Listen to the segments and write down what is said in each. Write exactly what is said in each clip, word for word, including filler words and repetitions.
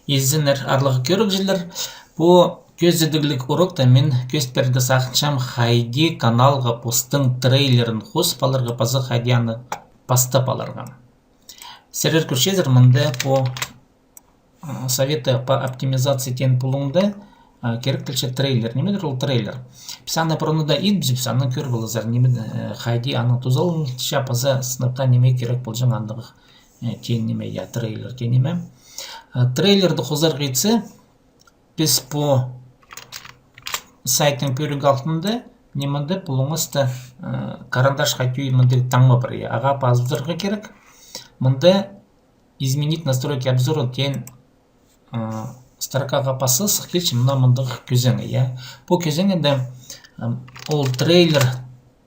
Изеннер, аарлығ кӧрігҷілер, пу кӧзідігліг урокта мин кӧзіт пирерге сағынчам, хайди каналға постың трейлерін хозып аларға паза хайди аны пастап аларға. Сірер кӧрчезер, мында пу, а, советы по оптимизации теен пулуңда, а, кирек тілче трейлер. Нимедір ол трейлер? Піс аны пурнада итпеспіс, аны кӧр поларзар, ниме, э, хайди аны тузаланча, паза сынап таа ниме кирек полҷаң андағ, э, теен ниме, я, трейлер теен ниме. А, трейлерді хозарға итсе, піс пу сайттың пӧріг алтында, нимінде пулуңыста, э, карандашха тӧӧй мындағ таңма пар, я. Ағаа пазыбызарға кирек. Мында «Изменить настройки обзора» теен, э, строкаға пассаң, сых килче мына мындағ кӧзенек, я. Пу кӧзенекте, м, ол трейлер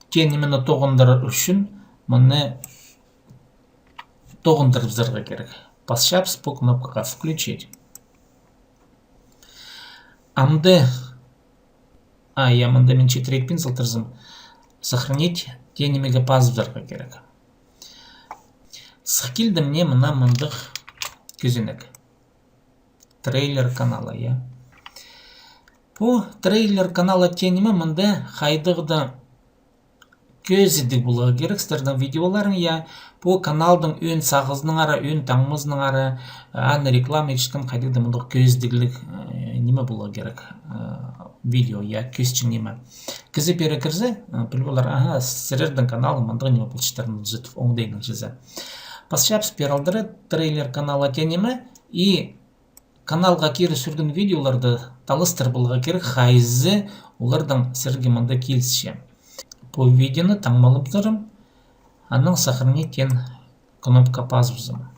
теен нимені тоғындырар ӱчӱн мыны тоғындырыбызарға кирек. Пасчабыс пу кнопкаға «Включить». Амды, а, я, мында мин читіре итпин салтырзым. «Сохранить» теен нимеге пазыбызарға кирек. Сых килді мына мына мындағ кӧзенек. Трейлер канала, я. Пу трейлер канала теен ниме мында хайдағ-да кӧзідіг поларға кирек сірернің видеоларың, я, пу каналдың ӧӧн сағызынаңар, ӧӧн таңмазынаңар, аны реклама итчеткен хайдағ-да мындағ кӧзідігліг, э, ниме поларға кирек, э, видео, я, кӧзітчең ниме. Кізі пеер кірзе, э, піл полар, аха, сірернің каналың мындағ ниме полчатыр, ноозытып, оңдайнаң чізе. Пасчабыс пеер алдыра «Трейлер канала» теен ниме, и каналға кире сӱрген видеоларды таластыр поларға кирек, хайзы олардаң сірерге мында килісче. Пу видеоны таңмалабызарым, анаң «Сохранить» теен кнопка пазыбызам.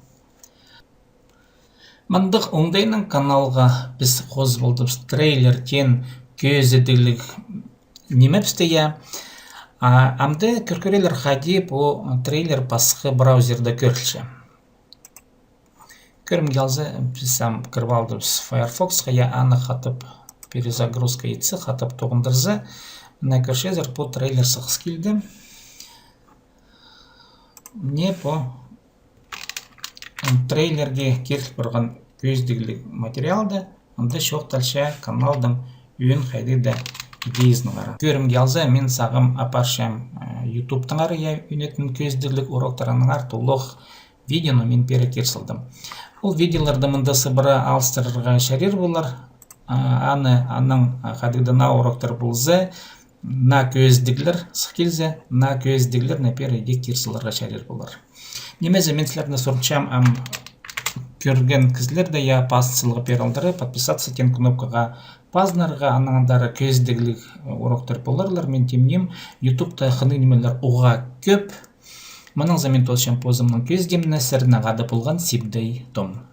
Мындағ оңдайнаң каналға піс хозып алдыбыс трейлер теен кӧзідігліг ниме пісті, я. А, амды кӧр кӧрелер, хайди пу трейлер пасха браузерде кӧрілче. Кӧрімге алза, піс ам кіріп алдыбыс Firefoxха, я, аны хатап перезагрузка итсе, хатап тоғындырза, мына кӧрчезер, пу трейлер сығыс килді. Мына пу, м, трейлерге киріл парған кӧзідігліг материалды, анда чоохталча каналдың ӧӧн хайдағ-да идеязынаңар. Кӧрімге алза, мин сағам апарчам, э, ютубтаңар, я, ӱнетін кӧзідігліг уроктарынаңар толох видеоны мин пеер кир салдым. Ол видеоларды мында сыбыра алыстырарға чарир полар. А, аны, анаң, а, хайдағ-да наа уроктар полза, наа кӧзідіглер сых килзе, наа кӧзідіглерні пеер идӧк кир саларға чарир полар. Нимезі мин сірерні сурынчам, ам, кӧрген кізілерді, я, пазын сылығ пеер алдыра, подписаться теен кнопкаға пазынарға, анаң андар кӧзідігліг уроктар поларлар, мин тимним, ютубта хынығ нимелер уғаа кӧп. Мынаңзар мин тоозынчам позымның кӧзідімні, сірернең хада полған Сибдей Том.